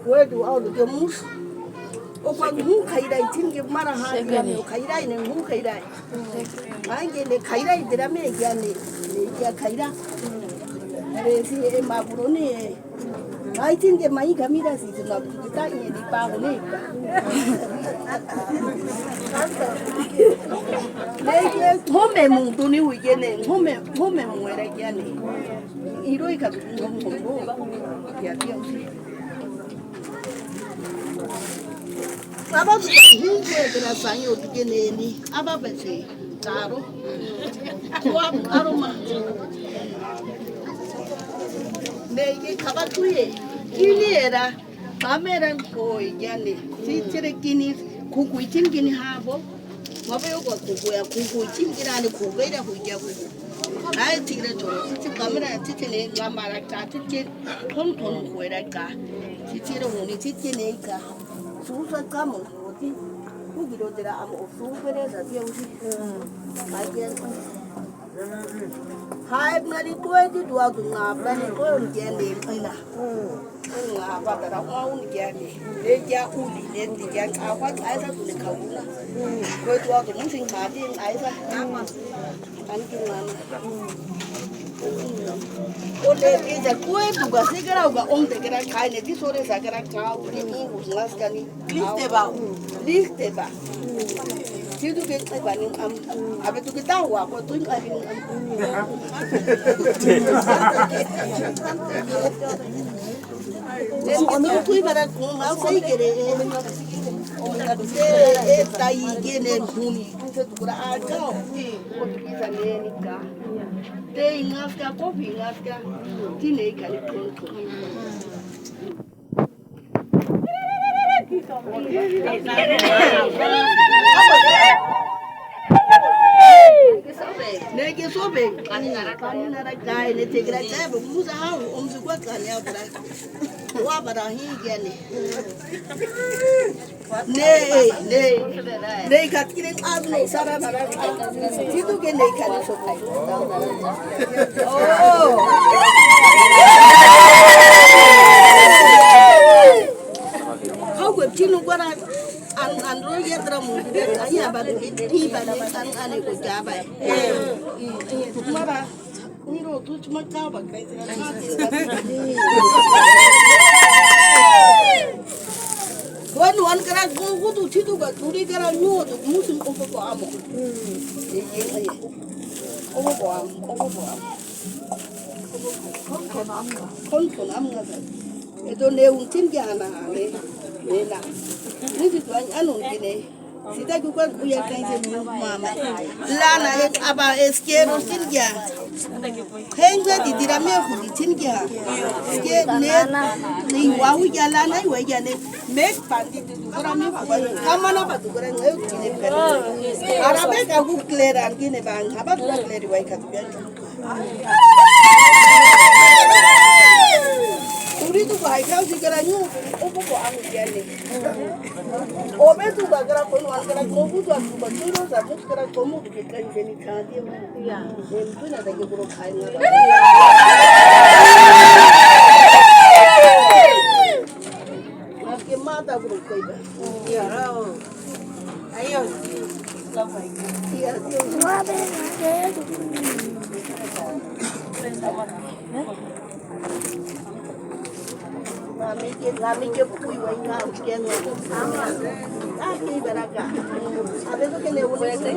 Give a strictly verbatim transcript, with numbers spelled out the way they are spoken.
Wetu au duke mus. Okwa ngu kairai tin ke mara ha ya ne ngu kairai ne ngu kairai. Ai ke ne kairai dira me ya ne ya kaira. Re si e ma buroni e. Ai tin ke mai kamira si si na kita e di pa buroni. Ne ke home mu tuni wi ke ne home home mu era ya ne. Iroi ka home home ya ya. Baba, nunke kera sanyo tuke neni, aba bese, karo. Kwa karo ma. Neke kaba tuye, kini era, kamera ko yane, si chere kini, kuku itin kini habo. Mabe yo kwa kuku ya, kuku itin kira ne kuku ira kuya kuku. Ai tira toro, si kamera, si chere, kamera ka, si chere, ton ton ko era ka. Si chere huni, si chere ka. Susa kamo oti. Kugiro tera amo osu pere sa tia usi. Hai ngari kue ti dua tu nga bani kue un tiende ina. Nga patara kua un tiende. Le tia uli le ti tia kua kaisa tu le kauna. Kue dua tu musi ngati kaisa. Ani ki mama. Ole, ida kue tu ka sikara uka onte kera kaine ti sore sakara kau ni ngu ngaskani. Lihteba. Lihteba. Ti tu ke teba ni am. Abe tu ke tawa ko tu ni am. Eno tu ibara kuma sai kere. E, e, tai kene huni. Kuse tu kura akao. Ko tu kisa neni ka. Te ingaska, ko ingaska. Ti ne kani konto. Neke sobe. Kani nara kai, ne te kira kai, bo musa hau, omsu kwa kani abra. Wa bara hi gani. Nei, nei. Nei, kat kire kadu no sara sara. Situ ke nei kani so. Oh. Kau ke tinu kora an an ro ye tra mu. Ai aba ni ba ni an an ko jaba. Mara. Wanu an kara gugu tu titu ka turi kara nyuo tu musun opo ko amo. Opo ko amo, opo ko amo. Kon kon am nga sa. Eto ne un tin ke ana ne. Ne na. Ni tu an anun kine. Sita ku kan kuya kan se mu mama. Lana e aba eskero tin ya. Henga di dira me ku di tin ya. Eske ne ni wawi ya lana iwa ya ne. Mek pandi tu Kamana batu kura ngai kine pera. Arabe ka gu klera angine bang haba gu kleri wai ka tuya. Uri tu bai ka usi kura nyu upu ko ang kiane. Obe tu ba kura ko wan kura ko bu tu aku ba tu ro sa tu kura ko mu ke kan ke ni ka dia. Ya. Em tu na da ke kuro kai na. Maske mata bro koiba. Iya, rao. Ayo. Iya, iya. Mami ke, mami ke pui wai na ukian wai. Ama. Aki baraka. Abe to ke le wani.